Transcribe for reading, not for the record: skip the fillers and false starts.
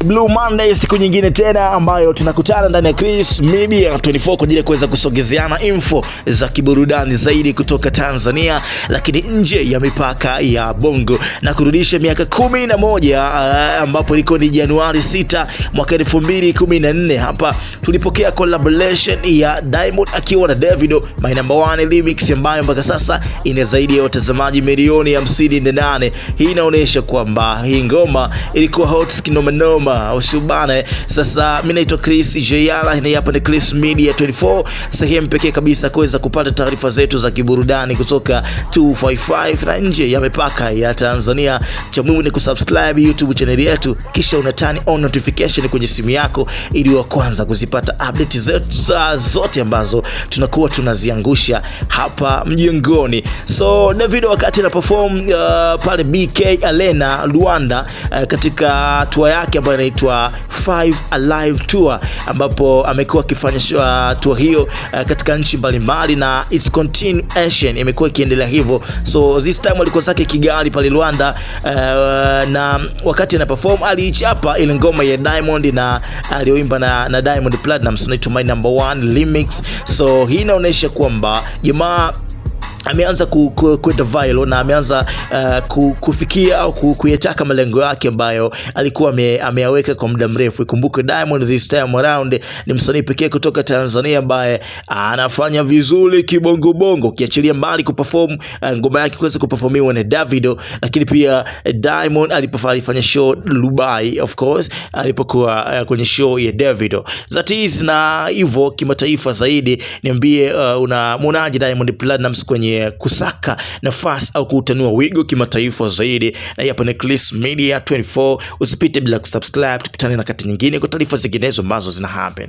Blue Monday, siku nyingine tena ambayo tunakutana ndani ya Chris Media 24 kwa ajili ya kuweza kusogezeana info za kiburudani zaidi kutoka Tanzania, lakini nje ya mipaka ya Bongo, na kurudisha miaka 11 ambapo ilikuwa ni Januari 6 mwaka 2014. Hapa tulipokea collaboration ya Diamond akiwa na Davido, My Number One remix, ambayo mpaka sasa ina zaidi ya watazamaji milioni 58. Hii inaonyesha kwamba hii ngoma ilikuwa hot kinoma noma, usubane. Sasa mimi naitwa Chris Jayala na hapa ni Chris Media 24, sehemu pekee kabisa kuweza kupata taarifa zetu za kiburudani kutoka 255 na nje ya mipaka ya Tanzania. Cha muhimu ni kusubscribe YouTube channel yetu, kisha una turn on notification kwenye simu yako ili wa kwanza kuzipata update zetu zote ambazo tunakuwa tunaziangusha hapa mjengoni. So Davido wakati ana perform pale BK Arena Rwanda, katika tour yake ambayo inaitwa Five Alive Tour, ambapo amekuwa akifanya tour hiyo katika nchi mbalimbali na its continuation imekuwa ikiendelea hivyo. So this time alikuwa zake Kigali pale Rwanda, na wakati ana perform aliichapa ile ngoma ya Diamond na aliyoimba na Diamond Platnumz inaitwa My Number One remix. So hii inaonyesha kwamba jamaa ameanza kwenda viral na ameanza kufikia au kuyataka malengo yake ambayo alikuwa ameyaweka kwa muda mrefu. Ikumbuke Diamond this time around ni msanii pekee kutoka Tanzania ambaye anafanya vizuri kibongobongo, ukiachilia mbali kuperform ngoma yake kuweza kuperformiwa na Davido, lakini pia Diamond alifanya show Dubai, of course alipokuwa kwenye show ya Davido. That is, na hivyo kimataifa zaidi, niambie unamwonaje Diamond Platnumz kwenye kusaka nafasi au kuutanua wigo kimataifa zaidi? Na hapa ni Chris Media 24, usipite bila kusubscribe. Tukutane na wakati nyingine kwa taarifa zinginezo ambazo zina happen.